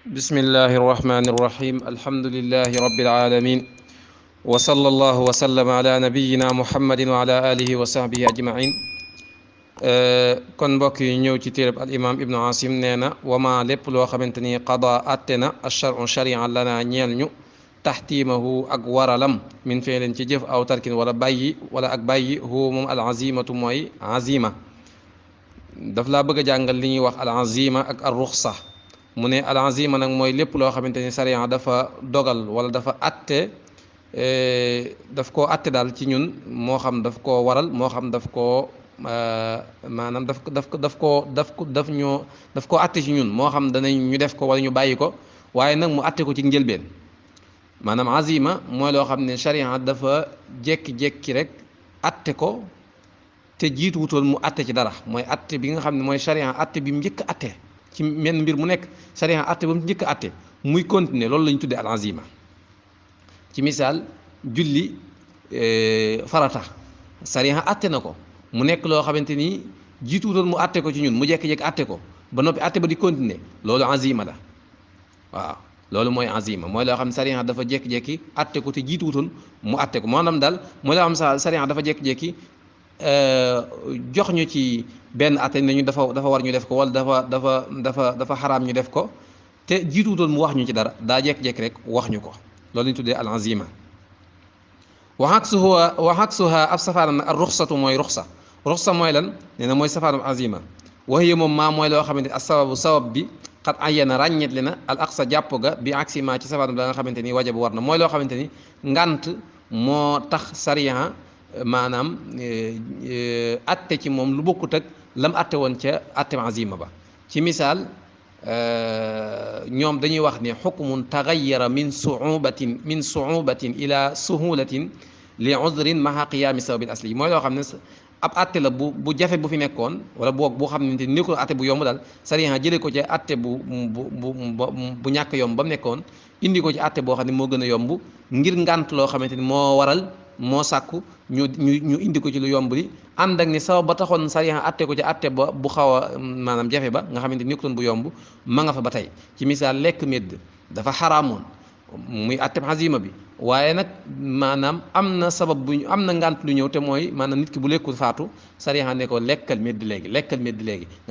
بسم الله الرحمن الرحيم الحمد لله رب العالمين وصلى الله وسلم على نبينا محمد وعلى آله وصحبه أجمعين kon mbokk yi ñëw ci téereb al imam ibnu asim nee na wama lépp loo xamante ni qada atte na acharu sharia lana ñeel ñu taxtiimahu ak waralam min feeleen ci jëf aw tarkin wala bàyyi wala ak bàyyi huwa moom al azimatu mooy azima daf laa bëgg a jàngal li ñuy wax al azima ak ar ruxsa mu ne al azima nag mooy lépp loo xamante ni sharia dafa dogal wala dafa atte daf koo atte daal ci ñun moo xam daf koo waral moo xam daf koo maanaam daf ko atte ci ñun moo xam danañ ñu def ko wala ñu bàyyi ko waaye nag mu atte ko ci njëlbeen maanaam azima mooy loo xam ne sharia dafa jékki-jékki rek atte ko te jiitu wutoon mu atte ci dara mooy atte bi nga xam ne mooy sharia atte bi mu njëkk atte ci menn mbir mu nekk sharia atte ba mu njëkk atte muy continuer loolu la ñu tuddee al azima ci misaal julli farata sharia atte na ko mu nekk loo xamante ni jiituutoon mu atte ko ci ñun mu jékki-jékki atte ko ba noppi atte ba di continuer loolu azima la waaw loolu mooy azima mooy loo xam ne sariya dafa jékki-jékki atte ko te jiituutoon mu atte ko maanaam daal mooy loo xam sariya dafa jékki-jékki jox ñu ci benn atte nañu dafa war ñu def ko wala dafa xaraam ñu def ko te jiituutoon mu wax ñu ci dara daa jékki-jékki rek wax ñu ko loolu ñu tuddee al azima waxaksuha ab safaana nag ar ruxsatu mooy ruxsa ruxsa mooy lan nee na mooy safaanu azima waxiye moom maa mooy loo xamante ni as sababu sabab bi xat ayena ràññetle na al aqsa jàpp ga bi aksima ci safaanu la nga xamante ni waja bu war na mooy loo xamante ni ngant moo tax sariya maanaam atte ci moom lu bokkut ak lam atte woon ca atte azima ba ci misaal ñoom dañuy wax ne xukmun tagayyara min suubatin ila suhulatin li uzrin maha qiyaami sababil asli mooy loo xam ne ab atte la bu jafe bu fi nekkoon wala boog boo xam ne ni ko atte bu yomb daal sariya jëlee ko ci atte bu ñàkk yomb ba mu nekkoon indi ko ci atte boo xam ne moo gën a yomb ngir ngànt loo xamante ni moo waral moo sàkku ñu indi ko ci lu yomb li ànd ak ni sabab ba taxoon sariya atte ko ci atte ba bu xaw a maanaam jafe ba nga xamante ni nekkutoon bu yomb ma nga fa ba tey ci misaal lekk medd dafa xaraamoon muy atte azima bi waaye nag maanaam am na sabab bu am na ngànt lu ñëw te mooy maanaam nit ki bu lekkul faatu sariya ne ko lekkal medd léegi nga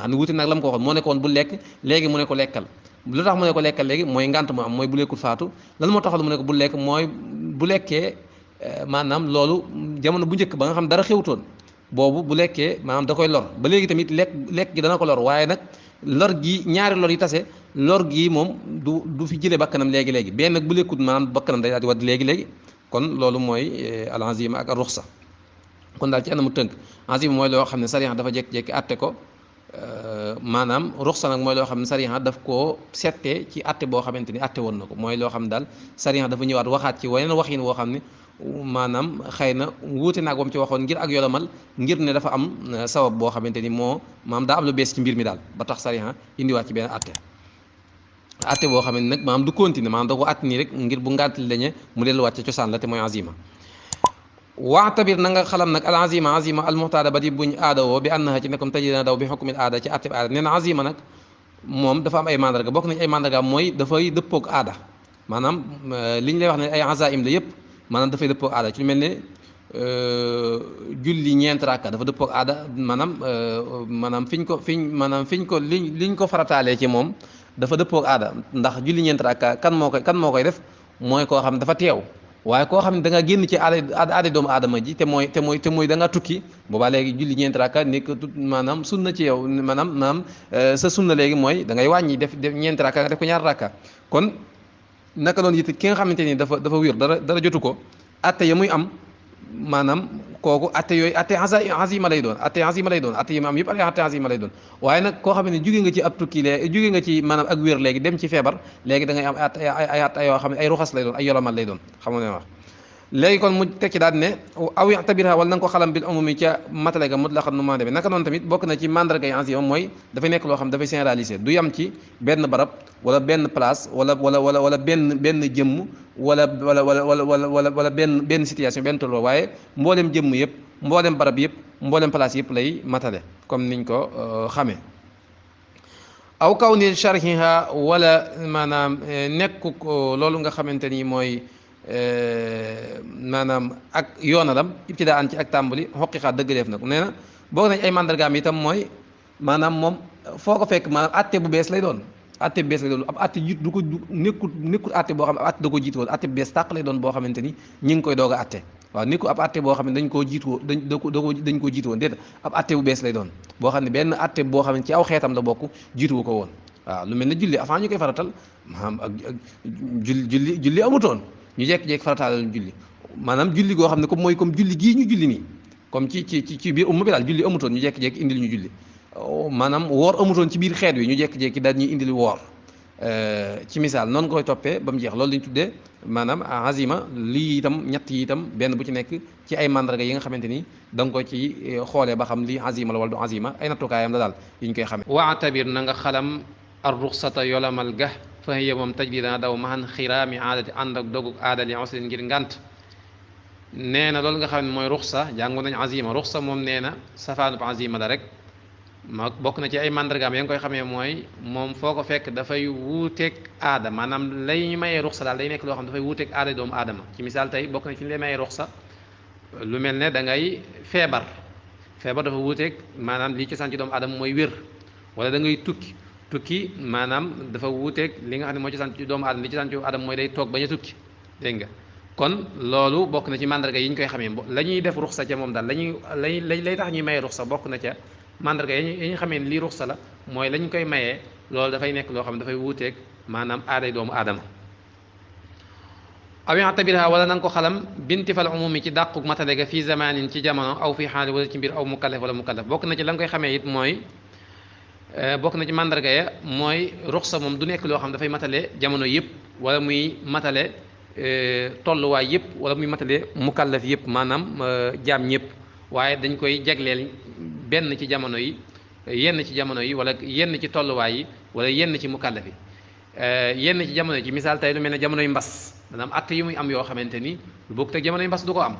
xam ne wuute nag la mu ko waxoon moo nekkoon bu lekk léegi mu ne ko lekkal lu tax mu ne ko lekkal léegi mooy ngànt mu am mooy bu lekkul faatu lan moo taxal mu ne ko bu lekk mooy bu lekkee maanaam loolu jamono bu njëkk ba nga xam dara xewtoon boobu bu lekkee maanaam da koy lor ba léegi tamit lekk gi dana ko lor waaye nag lor gi ñaari lor yi tase lor gi moom du fi jëlee bakkanam léegi benn nag bu lekkut maanaam bakkanam day daal di wadd léegi kon loolu mooy al azima ak ar ruxsa kon daal ci anamu tënk azima mooy loo xam ne sariya dafa jékki-jékki atte ko maanaam ruxsa nag mooy loo xam ne sariya daf koo settee ci atte boo xamante ni atte woon na ko mooy loo xam ne daal sariya dafa ñëwaat waxaat ci weneen waxin woo xam ne maanaam xëy na wuute naag wam ci waxoon ngir ak yolomal ngir ne dafa am sabab boo xamante ni moo maanaam daa am lu bees ci mbir mi daal ba tax sariya indiwaat ci benn atte boo xam ne nag maanaam du continuer maanaam da ko atte nii rek ngir bu ngàntali dañe mu delluwaat ca cosaan la te mooy azima waxtabir na nga xalam nag al azima al muxtaada ba di buñ aada woo bi annaha ci nekkom taji dana daw bi xukmil aada ci atte bi aada nee na azima nag moom dafa am ay mandarga bokk nañ ay mandarga mooy dafay dëppoog aada maanaam li ñu lay wax ne ay azaim la yëpp maanaam dafay dëppoog aada ci lu mel ne julli ñeent rakka dafa dëppoog aada maanaam fiñ ko liñ ko farataalee ci moom dafa dëppoog aada ndax julli ñeent rakka kan moo koy def mooy koo xam dafa teew waaye koo xam ne da nga génn ci aada doomu aadama ji te mooy da nga tukki boobaa léegi julli ñeent rakka nekk maanaam sunna ci yow maanaam sa sunna léegi mooy da ngay wàññi def ñeent rakka nga def ko ñaar rakka kon naka doon it ki nga xamante ni dafa wér dara jotu ko atte ya muy am maanaam kooku atte yooyu atte azima lay doon atte yi mu am yëpp atte azima lay doon waaye nag koo xam ne jóge nga ci ab tukki jóge nga ci maanaam ak wér léegi dem ci feebar léegi da ngay am ay atte yoo xam ne ay ruxas lay doon ay yolomal lay doon xam nga ne wax léegi kon mu tekki daal ne aw tabira wala na nga ko xalam bil umumi ca matale ga mutlaqan nu mande bi naka noonu tamit bokk na ci mandarga yi azima mooy dafay nekk loo xam dafay généraliser du yam ci benn barab wala benn place wala benn jëmm wala benn situation benn tolloo waaye mboolem jëmm yëpp mboolem barab yëpp mboolem place yëpp lay matale comme niñ ko xamee aw kaw ni sharhiha wala maanaam nekku loolu nga xamante ni mooy maanaam ak yoonalam ibtidaan ci ak tàmbali xoqiqaa dëggaleef na ko nee na bokk nañ ay mandargaam itam mooy maanaam moom foo ko fekk maanaam atte bu bees lay doon atte bu bees lay doon ab atte jiit du ko nekkul atte boo xam ne ab atte da ko jiitu woon atte bu bees tàq lay doon boo xamante ni ñi ngi koy doog a atte waaw nekkul ab atte boo xam ne dañ koo jiitu woon dañ koo jiitu woon déedéet ab atte bu bees lay doon boo xam ne benn atte boo xam ne ci aw xeetam la bokk jiituwu ko woon waaw lu mel ne julli avant ñu koy faratal maanaam ak julli amutoon ñu jekk-jekk farataal julli maanaam julli goo xam ne comme mooy comme julli gii ñu julli nii comme ci biir umma bi daal julli amutoon ñu jekk-jekk indil ñu julli maanaam woor amutoon ci biir xeet wi ñu jekk-jekki daal ñuy indil woor ci misaal noonu koy toppee ba mu jeex loolu lañu tuddee maanaam azima lii itam ñett yi itam benn bu ci nekk ci ay mandarga yi nga xamante ni da nga ko ci xoolee ba xam lii azima la wala du azima ay nattukaayam la daal yi ñu koy xamee waatabir na nga xalam ar ruxsata yolamal ga fa hiya moom taj bi dana daw maxan xiraami aadati ànd ak dogug aadali usrin ngir ngant nee na loolu nga xam ne mooy ruxsa jàngoon nañ azima ruxsa moom nee na safaanub azima la rek ma bokk na ci ay mandargaam ya nga koy xamee mooy moom foo ko fekk dafay wuuteeg aada maanaam lay ñu mayee ruxsa daal day nekk loo xam dafay wuuteeg aada doomu aadama ci misaal tey bokk na ci ñu lay mayee ruxsa lu mel ne da ngay feebar dafa wuuteeg maanaam lii ci sant ci doomu aadama mooy wér wala da ngay tukki maanaam dafa wuuteeg li nga xam ne moo ci sant ci doomu aadama li ci sant ci doomu aadama mooy day toog bañ a tukki dégg nga kon loolu bokk na ci mandarga yi ñu koy xamee la ñuy def ruxsa ca moom daal lay tax ñuy mayee ruxsa bokk na ca mandarga yi ñu xamee lii ruxsa la mooy lañ koy mayee loolu dafay nekk loo xam ne dafay wuuteeg maanaam aaday doomu aadama aw ya'tabirha wala na nga ko xalam binti fal umumi ci dàqu matale ga fii zamanin ci jamono aw fii xaali wala ci mbir aw mukallaf wala mukallaf bokk na ci la nga koy xamee it mooy bokk na ci mandarga ya mooy ruxsa moom du nekk loo xam dafay matale jamono yëpp wala muy matale tolluwaay yëpp wala muy matale mukallaf yëpp maanaam jaam ñëpp waaye dañ koy jagleel benn ci jamono yi yenn ci jamono yi wala yenn ci tolluwaay yi wala yenn ci mukallaf yi yenn ci jamono yi ci misaal tey lu mel ne jamonoy mbas dana am att yu muy am yoo xamante ni lu bokk te jamonoy mbas du ko am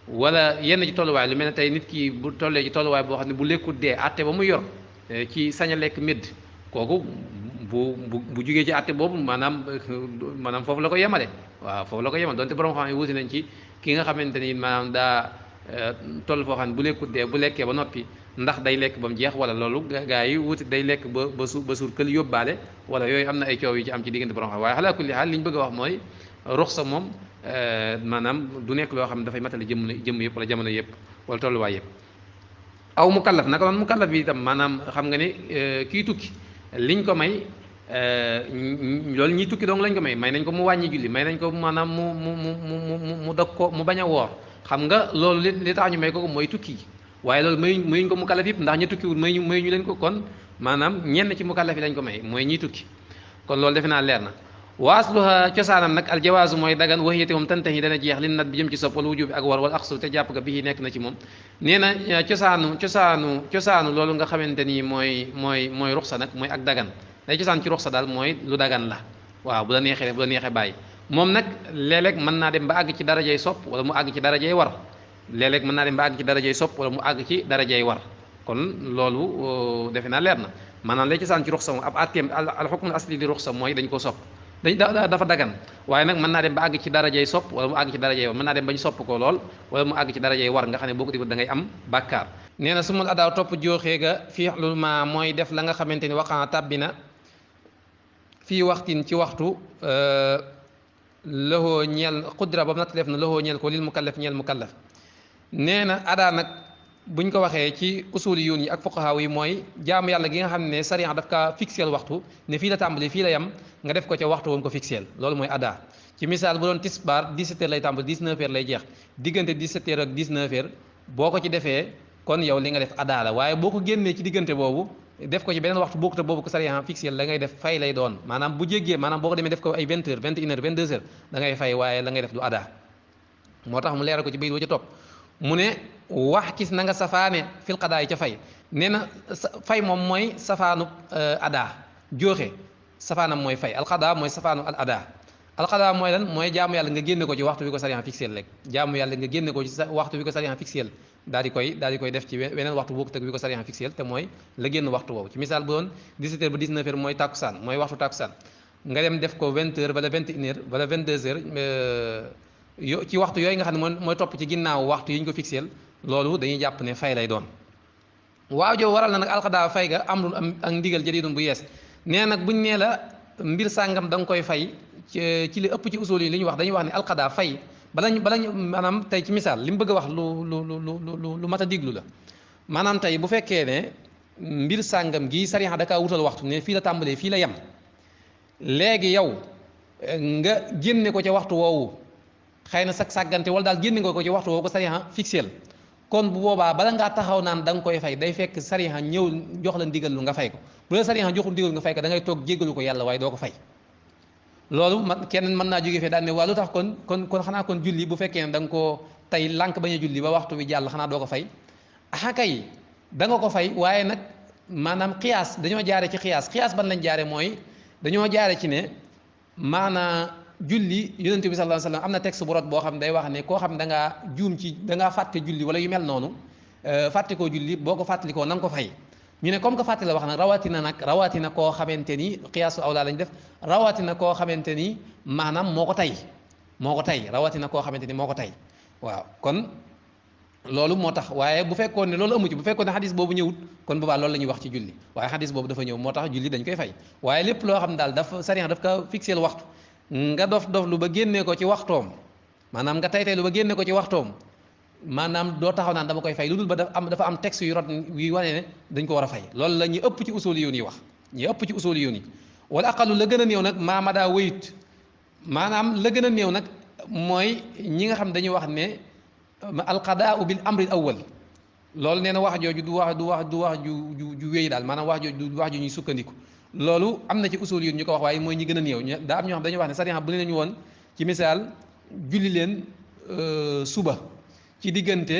wala yenn ci tolluwaay lu mel ne tey nit ki bu tollee ci tolluwaay boo xam ne bu lekkut dee atte ba muy yor ci sañ a lekk médd kooku bu jugee ci atte boobu maanaam foofu la ko yemale waaw foofu la ko yemale donte borom xam ne wuti nañ ci ki nga xamante ni maanaam daa toll foo xam ne bu lekkut dee bu lekkee ba noppi ndax day lekk ba mu jeex wala loolu gaa yi wuti day lekk ba suur kël yóbbaale wala yooyu am na ay coow yu ci am ci diggante borom xam waaye xalaa kulli xaal li ñu bëgg a wax mooy ruxsa moom maanaam du nekk loo xam ne dafay matale jëmm yëpp wala jamono yëpp wala tolluwaay yëpp aw mukallaf naka noonu mukallaf bi itam maanaam xam nga ne kii tukki liñ ko may loolu ñiy tukki dong lañ ko may nañ ko mu wàññi julli may nañ ko maanaam mu dog ko mu bañ a woor xam nga loolu li tax ñu may ko mooy tukki waaye loolu mayuñ ko mukallaf yëpp ndax ñi tukkiwul may ñu leen ko kon maanaam ñenn ci mukallaf yi lañ ko may mooy ñiy tukki kon loolu defe naa leer na waasluha cosaanam nag aljawaasu mooy dagan waxiyate moom tantahi dana jeex li nat bi jëm ci sopp wala wujubi ak war wala aqsu te jàpp ga bii nekk na ci moom nee na cosaanu loolu nga xamante ni mooy ruxsa nag mooy ak dagan day cosaan ci ruxsa daal mooy lu dagan la waaw bu la neexee def bu la neexee bàyyi moom nag léeg-léeg mën naa dem ba àgg ci darajay sopp wala mu àgg ci darajay war léeg-léeg mën naa dem ba àgg ci darajay sopp wala mu àgg ci darajay war kon loolu defe naa leer na maanaam lay cosaan ci ruxsa moom ab atteem al xukmul asli di ruxsa mooy dañ ko sopp dafa dagan waaye nag mën naa dem ba àgg ci darajay sopp wala mu àgg ci darajay war mën naa dem ba ñu sopp ko lool wala mu àgg ci darajay war nga xam ne boo ko defee da ngay am bàkkaar nee na sumul adaaw topp jooxee ga fii lul ma mooy def la nga xamante ni waqan tàbbi na fii waxtin ci waxtu loxoo ñeel xudra boobu natt def na loxoo ñeel ko lil mukallaf ñeel mukallaf nee na adaa nag buñ ko waxee ci usuli yoon yi ak fuqahaa yi mooy jaamu yàlla gi nga xam ne sariya daf kaa fixeel waxtu ne fii la tàmbali fii la yem nga def ko ca waxtu woon ko fixeel loolu mooy adaa ci misaal bu doon tisbaar 17h lay tàmbali 19h lay jeex diggante 17h ak 19h boo ko ci defee kon yow li nga def adaa la waaye boo ko génnee ci diggante boobu def ko ci beneen waxtu bokkute boobu ko sariya fixeel la ngay def fay lay doon maanaam bu jéggee maanaam boo ko demee def ko ay 20h 21h 22h da ngay fay waaye la ngay def du adaa moo tax mu leeral ko ci bayit wa ca topp mu ne wax kis na nga safaane fil qadaa yi ca fay nee na fay moom mooy safaanu adaa jooxe safaanam mooy fay alqadaa mooy safaanu al adaa alqada mooy lan mooy jaamu yàlla nga génne ko ci waxtu bi ko sariya fixé rek jaamu yàlla nga génne ko ci sa waxtu bi ko sariya fixé daal di koy def ci weneen waxtu boobu teg bi ko sariya fixé te mooy la génn waxtu boobu ci misaal bu doon 17 heures ba 19 heures mooy tàkkusaan mooy waxtu tàkkusaan nga dem def ko 20 heures wala 21 heures wala 22 heures ci waxtu yooyu nga xam ne mooy topp ci ginnaaw waxtu yi ñu ko fixé loolu dañuy jàpp ne fay lay doon waaw jow waral na nag alxadaa fay ga amul ak ndigal jadidun bu yees nee nag buñ nee la mbir sàngam da nga koy fay ci li ëpp ci usul yi li ñu wax dañuy wax ne alxadaa fay balañ maanaam tey ci misaal li mu bëgg a wax lu mat a diglu la maanaam tey bu fekkee ne mbir sàngam gi sariya da kaa wutal waxtu ne fii la tàmbalee fii la yem léegi yow nga génne ko ca waxtu woowu xëy na sax sàggante wala daal génne nga ko ci waxtu woowu ko sariya fixeel kon bu boobaa bala ngaa taxaw naan da nga koy fay day fekk sariya ñëw jox la ndigal lu nga fay ko bu la sariya joxul ndigal nga fay ko da ngay toog jéggalu ko yàlla waaye doo ko fay loolu man kenn mën naa jóge fee daal ne waa lu tax kon xanaa kon julli bu fekkee ne da nga koo tey lànk bañ a julli ba waxtu bi jàll xanaa doo ko fay ah kay da nga ko fay waaye nag maanaam xiyaas dañoo jaare ci xiyaas ban lañ jaare mooy dañoo jaare ci ne maanaa julli yonent bi sallallahu alayhi wasallam am na texte bu rot boo xam ne day wax ne koo xam da ngaa juum ci da ngaa fàtte julli wala yu mel noonu fàtte koo julli boo ko fàttalikoo na nga ko fay ñu ne comme que fàtte la wax nag rawatina koo xamante ni xiyaasu awlaa lañ def rawatina koo xamante ni maanaam moo ko tey rawatina koo xamante ni moo ko tey waaw kon loolu moo tax waaye bu fekkoon ne loolu amu ci bu fekkoon ne xadis boobu ñëwut kon boobaa loolu la ñuy wax ci julli waaye xadis boobu dafa ñëw moo tax julli dañ koy fay waaye lépp loo xam ne daal dafa sariya daf ko fixé waxtu nga dof lu ba génnee ko ci waxtoom maanaam nga tey lu ba génne ko ci waxtoom maanaam doo taxaw naan dama koy fay lu dul ba dafa am texte yu rot yu wane ne dañ ko war a fay loolu la ñu ëpp ci usul yoon yi wax ñu ëpp ci usul yoon yi wala aqalu la gën a néew nag maamadaa wayut maanaam la gën a néew nag mooy ñi nga xam dañuy wax ne alqadaau bil amril awwal loolu nee na wax jooju du wax ju wéy daal maanaam wax jooju du wax ju ñuy sukkandiku loolu am na ci usul yoon ñu ko wax waaye mooy ñi gën a néew daa am ñoo xam dañuy wax ne sariya bu ne ñu woon ci misaal julli leen suba ci diggante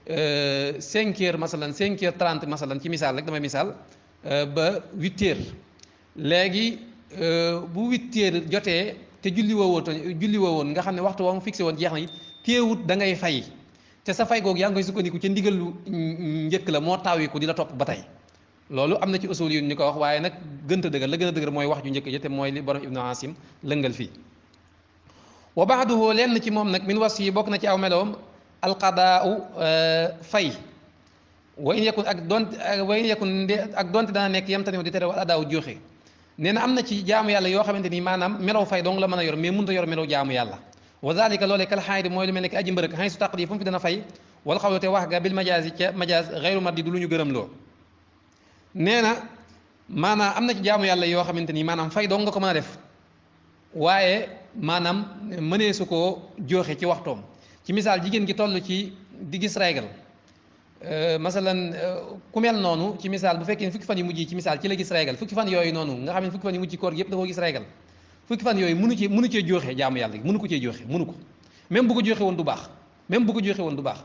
5 heures masalan 5 heures 30 masalan ci misaal rek damay misaal ba 8 heures léegi bu 8 heures jotee te julli woo woon nga xam ne waxtu woo mu fixé woon jeex na it teewut da ngay fay te sa fay googu yaa ngi koy sukkandiku ca ndigal lu njëkk la moo taawiku di la topp ba tey loolu am na ci usul yu ñu ko wax waaye nag gën a dëgër la gën a dëgër mooy wax ju njëkk ja te mooy li borom Ibnu Asim lëngal fii wa baaduhu lenn ci moom nag min was yi bokk na ci aw meloom alqadaau fay wa in yakun ak donte dana nekk yam tani di tere wala adaaw joxe nee na am na ci jaamu yàlla yoo xamante ni maanaam melow fay dong la mën a yor mais mënut a yor melow jaamu yàlla wa zalika loolee kal xaaydi mooy lu mel ne ki aji mbërëk xëy su taqdi fu mu fi dana fay wala xawlu te wax ga bil majaas yi ca majaas xayru mardi du lu ñu gërëm loo nee na maanaam am na ci jaamu yàlla yoo xamante ni maanaam fay dong nga ko mën a def waaye maanaam mënee su koo joxe ci waxtoom ci misaal jigéen gi toll ci di gis régal masalan ku mel noonu ci misaal bu fekkee fukki fan yu mujj yi ci misaal ci la gis régal fukki fan yooyu noonu nga xam ne fukki fan yu mujj koor gi yëpp da koo gis régal fukki fan yooyu mënu cee joxe jaamu yàlla gi mënu ko cee joxe mënu ko même bu ko joxe woon du baax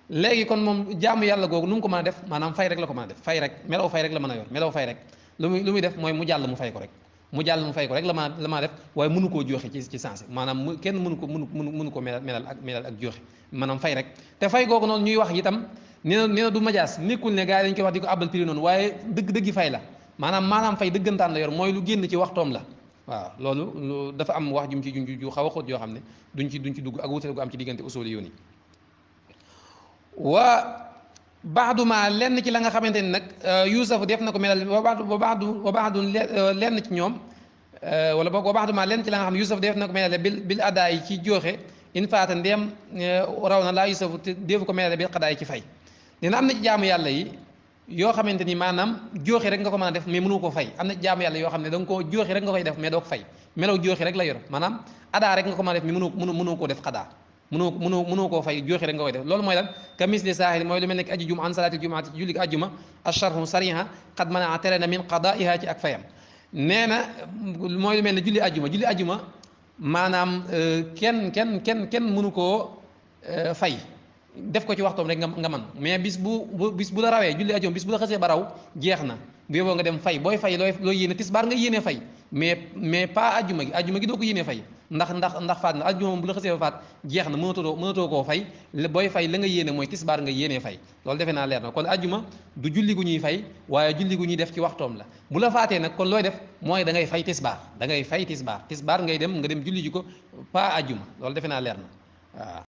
léegi kon moom jaamu yàlla googu nu mu ko mën a def maanaam fay rek la ko mën a def fay rek melaw fay rek la mën a yor melaw fay rek lu muy def mooy mu jàll mu fay ko rek la ma def waaye mënu koo joxe ci sensé maanaam kenn mënu ko melal ak joxe maanaam fay rek te fay googu noonu ñuy wax itam nee na du majaas nekkul ne gars yi dañ koy wax di ko àbbal prix noonu waaye dëgg fay la maanaam fay dëggantaan la yor mooy lu génn ci waxtoom la waaw loolu dafa am wax jum ci ju xaw a xóot yoo xam ne duñ ci dugg ak wutale gu am ci diggante usuli yoon yi wa baaduma lenn ci la nga xamante ni nag Yuusuf def na ko melal wa baadu lenn ci ñoom wala boog wa baaduma lenn ci la nga xam ne Yuusuf def na ko melal bil adaay ci joxe in faata ndeem raw na laa Yuusuf te defu ko melal bil xadaay ci fay nee na am na ci jaamu yàlla yi yoo xamante ni maanaam jooxe rek nga ko mën a def mais mënu ko fay am na ci jaamu yàlla yoo xam ne da nga koo jooxe rek nga koy def mais doo ko fay melaw jooxe rek la yor maanaam adaa rek nga ko mën a def mais mënoo koo def xadaa mënoo koo fay jooxe rek nga koy def loolu mooy lan ka misli saahil mooy lu mel ne ki aji juma an salaatil jumaati ci julli gi ajjuma asharhu sariha qad mana tere na min qadaiha ci ak fayam nee na mooy lu mel ne julli ajjuma maanaam kenn mënu koo fay def ko ci waxtoom rek nga man mais bis bu la rawee julli ajjuma bis bu la xasee ba raw jeex na bu yóbboo nga dem fay booy fay looy yéene tisbaar nga yéene fay mais pas ajjuma gi doo ko yéene fay ndax faat na ajjuma moom bu la xasee ba faat jeex na mënatoo koo fay booy fay la nga yéene mooy tisbaar nga yéenee fay loolu defe naa leer na kon ajjuma du julli gu ñuy fay waaye julli gu ñuy def ci waxtoom la bu la faatee nag kon looy def mooy da ngay fay tisbaar da ngay fay tisbaar ngay dem nga dem julli ji ko pas ajjuma loolu defe naa leer na waaw